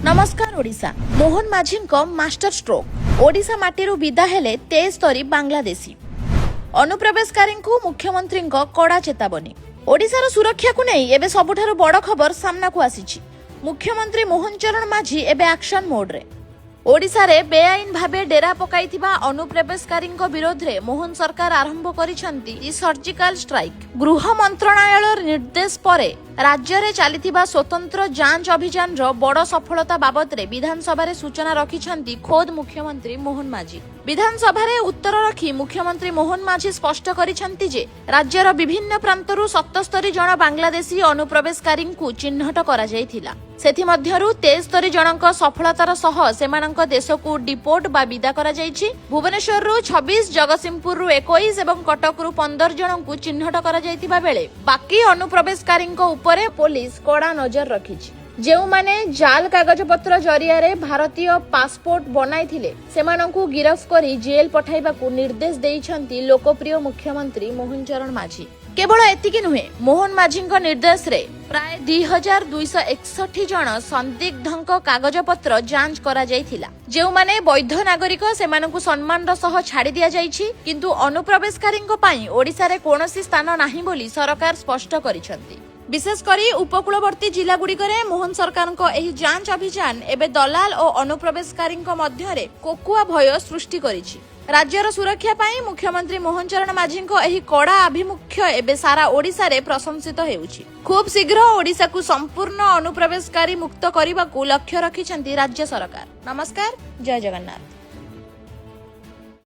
ନମସ୍କାର ଓଡ଼ିଶା। ମୋହନ ମାଝୀଙ୍କ master stroke. Odisha ମାଟିରୁ ବିଦା ହେଲେ 73 ବାଂଲାଦେଶୀ। ଅନୁପ୍ରବେଶକାରୀଙ୍କୁ ମୁଖ୍ୟମନ୍ତ୍ରୀଙ୍କ କଡ଼ା ଚେତାବନୀ। ଓଡ଼ିଶାର ସୁରକ୍ଷାକୁ ନେଇ ଏବେ ସବୁଠାରୁ ବଡ଼ ଖବର ସାମ୍ନାକୁ ଆସିଛି। ମୁଖ୍ୟମନ୍ତ୍ରୀ ମୋହନ ଚରଣ ମାଝୀ ଏବେ ଆକ୍ସନ ମୋଡରେ। ଓଡ଼ିଶାରେ ବେଆଇନ ଭାବେ ଡେରା ପକାଇଥିବା ଅନୁପ୍ରବେଶକାରୀଙ୍କ ବିରୋଧରେ ମୋହନ ସରକାର ଆରମ୍ଭ କରିଛନ୍ତି ସର୍ଜିକାଲ ଷ୍ଟ୍ରାଇକ୍। ଗୃହ ମନ୍ତ୍ରଣାଳୟର ନିର୍ଦ୍ଦେଶ ପରେ ରାଜ୍ୟରେ ଚାଲିଥିବା ସ୍ୱତନ୍ତ୍ର ଯାଞ୍ଚ ଅଭିଯାନର ବଡ଼ ସଫଳତା ବାବଦରେ ବିଧାନସଭାରେ ସୂଚନା ରଖିଛନ୍ତି ଖୋଦ୍ ମୁଖ୍ୟମନ୍ତ୍ରୀ ମୋହନ ମାଝୀ। ବିଧାନସଭାରେ ଉତ୍ତର ରଖି ମୁଖ୍ୟମନ୍ତ୍ରୀ ମୋହନ ମାଝୀ ସ୍ପଷ୍ଟ କରିଛନ୍ତି ଯେ ରାଜ୍ୟର ବିଭିନ୍ନ ପ୍ରାନ୍ତରୁ 77 ଜଣ ବାଂଲାଦେଶୀ ଅନୁପ୍ରବେଶକାରୀଙ୍କୁ ଚିହ୍ନଟ କରାଯାଇଥିଲା। ସେଥିମଧ୍ୟରୁ 73 ଜଣଙ୍କ ସଫଳତାର ସହ ସେମାନଙ୍କ ଦେଶକୁ ଡିପୋର୍ଟ ବା ବିଦା କରାଯାଇଛି। ଭୁବନେଶ୍ୱରରୁ 26, ଜଗତସିଂହପୁରରୁ 21 ଏବଂ କଟକରୁ 15 ଜଣଙ୍କୁ ଚିହ୍ନଟ କରାଯାଇଥିବା ବେଳେ ବାକି ଅନୁପ୍ରବେଶକାରୀଙ୍କ ଉପରେ ପୋଲିସ କଡ଼ା ନଜର ରଖିଛି। ଯେଉଁମାନେ ଜାଲ କାଗଜପତ୍ର ଜରିଆରେ ଭାରତୀୟ ପାସପୋର୍ଟ ବନାଇଥିଲେ, ସେମାନଙ୍କୁ ଗିରଫ କରି ଜେଲ୍ ପଠାଇବାକୁ ନିର୍ଦ୍ଦେଶ ଦେଇଛନ୍ତି ଲୋକପ୍ରିୟ ମୁଖ୍ୟମନ୍ତ୍ରୀ ମୋହନ ଚରଣ ମାଝୀ। କେବଳ ଏତିକି ନୁହେଁ, ମୋହନ ମାଝୀଙ୍କ ନିର୍ଦ୍ଦେଶରେ ପ୍ରାୟ 2261 ଜଣ ସନ୍ଦିଗ୍ଧଙ୍କ କାଗଜପତ୍ର ଯାଞ୍ଚ କରାଯାଇଥିଲା। ଯେଉଁମାନେ ବୈଧ ନାଗରିକ, ସେମାନଙ୍କୁ ସମ୍ମାନର ସହ ଛାଡ଼ି ଦିଆଯାଇଛି। କିନ୍ତୁ ଅନୁପ୍ରବେଶକାରୀଙ୍କ ପାଇଁ ଓଡ଼ିଶାରେ କୌଣସି ସ୍ଥାନ ନାହିଁ ବୋଲି ସରକାର ସ୍ପଷ୍ଟ କରିଛନ୍ତି। ବିଶେଷ କରି ଉପକୂଳବର୍ତ୍ତୀ ଜିଲ୍ଲାଗୁଡ଼ିକରେ ମୋହନ ସରକାରଙ୍କ ଏହି ଯାଞ୍ଚ ଅଭିଯାନ ଏବେ ଦଲାଲ ଓ ଅନୁପ୍ରବେଶକାରୀଙ୍କ ମଧ୍ୟରେ କୋକୁଆ ଭୟ ସୃଷ୍ଟି କରିଛି। ରାଜ୍ୟର ସୁରକ୍ଷା ପାଇଁ ମୁଖ୍ୟମନ୍ତ୍ରୀ ମୋହନ ଚରଣ ମାଝୀଙ୍କ ଏହି କଡ଼ା ଆଭିମୁଖ୍ୟ ଏବେ ସାରା ଓଡ଼ିଶାରେ ପ୍ରଶଂସିତ ହେଉଛି। ଖୁବ୍ ଶୀଘ୍ର ଓଡ଼ିଶାକୁ ସମ୍ପୂର୍ଣ୍ଣ ଅନୁପ୍ରବେଶକାରୀ ମୁକ୍ତ କରିବାକୁ ଲକ୍ଷ୍ୟ ରଖିଛନ୍ତି ରାଜ୍ୟ ସରକାର। ନମସ୍କାର, ଜୟ ଜଗନ୍ନାଥ।